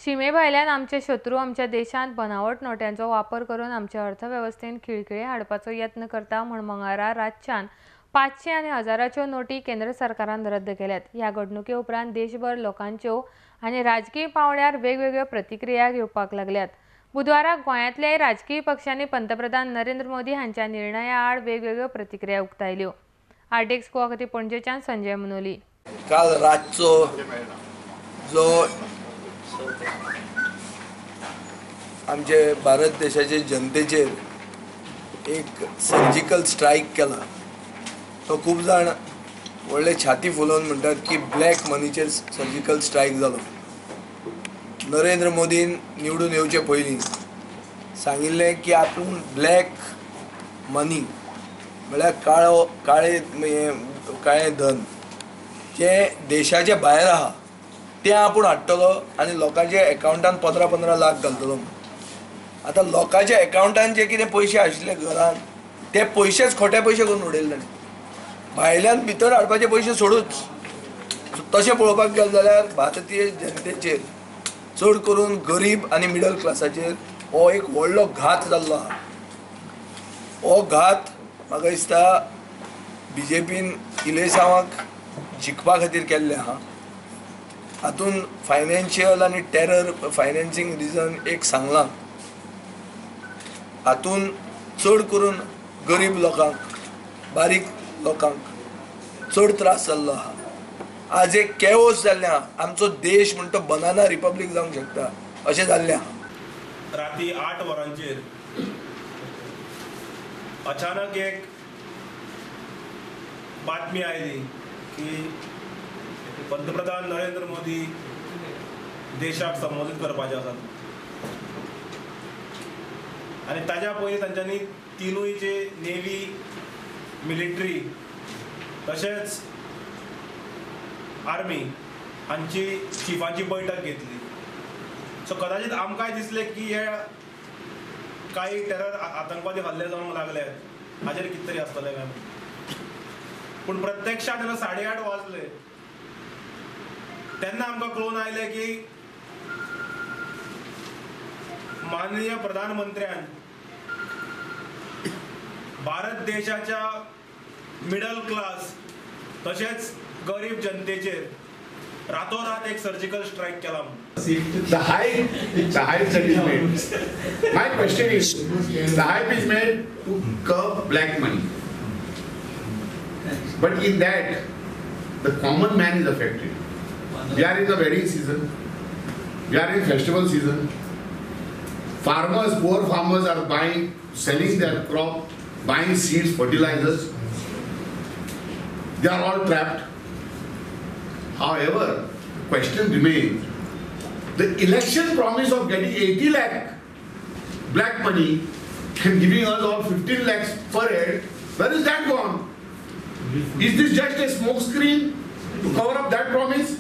शिमे भायल्यान आमचे शत्रू आमच्या देशांत बनावट नोट्यांचो वापर करून आमचे अर्थवेवस्थेन खिळखिळे हाडपाचो यत्न करता म्हूण मंगळारा रातच्यान 500 आनी 1000च्यो नोटी केंद्र सरकारान रद्द केल्यात. ह्या घडणुके उपरांत देशभर लोकांच्यो आनी राजकीय पावंड्यार वेगवेगळ्यो प्रतिक्रिया घेवपाक लागल्यात. बुधवारा गोंयांतल्याय राजकीय पक्षांनी पंतप्रधान नरेंद्र मोदी हांच्या निर्णया आड वेगवेगळ्यो प्रतिक्रिया उक्तायल्यो. आरटीएक्स गोवा खातीर पणजेच्यान संजय मुनोली. काल रातचो जो आमचे भारत देशाचे जनतेचेर एक सर्जिकल स्ट्रायक केला तो खूब जाण व्हडले छाती फुलोवन म्हणटात की ब्लॅक मनीचेर सर्जिकल स्ट्रायक जालो. नरेंद्र मोदीन निवडून येवचे पयलीं सांगिल्लें की आपूण ब्लॅक मनी म्हळ्यार काळो काळे काळें धन जें देशाचे भायर आहा तें आपूण हाडटलो आनी लोकांच्या एकावंटान 15-15 लाख घालतलो. आतां लोकांच्या एकावंटान जे कितें पयशे आशिल्ले घरान ते पयशेच खोटे पयशे करून उडयले ताणें. भायल्यान भितर हाडपाचे पयशे सोडूच. तशें पळोवपाक गेलें जाल्यार भारतीय जनतेचेर चड करून गरीब आनी मिडल क्लासाचेर हो एक व्हडलो घात जाल्लो आहा. हो घात म्हाका दिसता बीजेपीन इलेसांवाक जिखपा खातीर केल्लें आहा. हातून फायनान्शियल आनी टेरर फायनान्सींग रिजन एक सांगलां. हातून चड करून गरीब लोकांक बारीक लोकांक चड त्रास जाल्लो आहा. आज एक केओस जाल्लें आहा. आमचो देश म्हणटा बनाना रिपब्लीक जावंक शकता अशें जाल्लें आहा. राती 8 वरांचेर अचानक एक बातमी आयली की पंतप्रधान नरेंद्र मोदी देशाक संबोधित करपाचे आसात आनी ताज्या पयलीं तांच्यांनी तिनूय जे नेव्ही, मिलिटरी तशेंच आर्मी हांची चिफांची बैठक घेतली. सो कदाचित आमकांय दिसलें की हे कांय टेरर आतंकवादी हल्ले जावंक लागले हाजेर कितें तरी आसतलें काय. पूण प्रत्यक्षात जेन्ना 8:30 वाजले तेन्ना आमकां कळून आयलें की माननीय प्रधानमंत्र्यान भारत देशाच्या मिडल क्लास तशेंच गरीब जनतेचेर रातोरात एक सर्जिकल स्ट्रायक केला. The hype that is made. My question is, the hype is made to curb black money. But in that, the common man is affected. We are in the wedding season. We are in festival season. Farmers, poor farmers are buying, selling their crop, buying seeds, fertilizers. They are all trapped. However, the question remains, the election promise of getting 80 lakh black money and giving us all 15 lakhs per head, where is that gone? Is this just a smoke screen to cover up that promise?